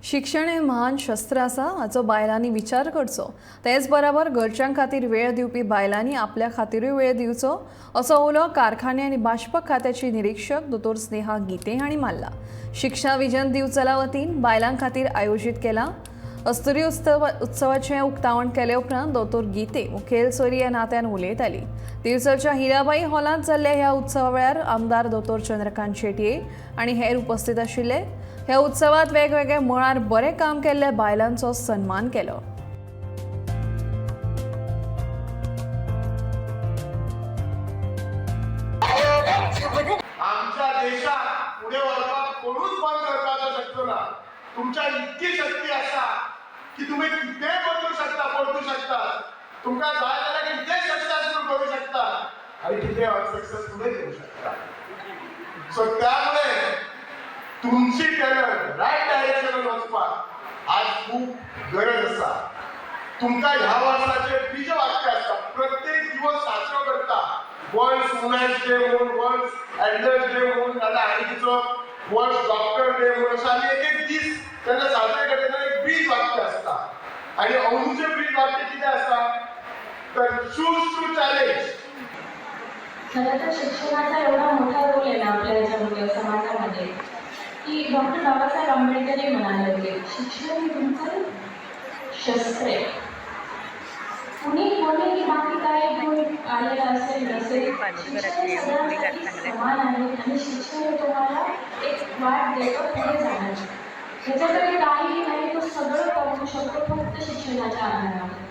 शिक्षण हें महान शस्त्र आसा हाचो बायलांनी विचार करचो. तेच बराबर घरच्यां खातीर वेळ दिवपी बायलांनी आपल्या खातीरूय वेळ दिवचो असो उलो कारखाने आनी बाष्पक खात्याची निरीक्षक दोतोर स्नेहा गीते हांणी मारला. शिक्षा विजन दिवचला वतीन बायलां खातीर आयोजीत केला अस्तुरी उत्सवाचें उक्तावण केले उपरांत दोतोर गीते मुखेल सोयरी ह्या नात्यान उलयताली. दिवचलच्या हिराबाई हॉलांत जाल्ल्या ह्या उत्सवा वेळार आमदार दोतोर चंद्रकांत शेटये आनी हेर उपस्थित आशिल्ले. ह्या उत्सवात वेगवेगळ्या मळार बरें काम केल्ल्या बायलांचो सन्मान केलो. आमच्या देशात पुढे वचपाक कोणूच बंद करपाचो शकतो ना. तुमच्या इतकी शक्ती आसा की तुम्ही कितेंय बदलू शकता, परतू शकता. तुमकां जाय जाल्यार कितेंय सक्सेसफूल करू शकता आणि कितें अनसक्सेसफूलय करू शकता. सो त्यामुळे तुमची टॅलंट रायट डायरेक्शनान वचपाक आज खूब गरज आसा. तुमकां ह्या वर्साचे बीज वाक्य आसता, प्रत्येक दिवस साजरो करता. वर्ल्ड वुमेन्स डे म्हूण, वर्ल्ड एल्डर्स डे म्हूण, नाजाल्यार आनी किचो वर्ल्ड डॉक्टर डे म्हूण, अशें आमी एक एक दीस तेन्ना साजरे करता तेन्ना एक बीज वाक्य आसता. आनी अंदूचें बीज वाक्य कितें आसा तर चूज टू चॅलेंज. खरं तर शिक्षणाचा एवढा मोठा रोल आहे ना आपल्या ह्याच्यामध्ये, समाजामध्ये, की डॉक्टर बाबासाहेब आंबेडकरही म्हणाले होते, शिक्षण हे तुमचं शस्त्र आहे. कुणी कोणी बाकी काय घेऊन आलेलं असेल नसेल, शिक्षण हे सगळ्यांसाठी समान आहे आणि शिक्षण हे तुम्हाला एक वाट देतं पुढे जाण्याची. ह्याच्याकडे काहीही नाही, तो सगळं कमवू शकतो फक्त शिक्षणाच्या आधारावर.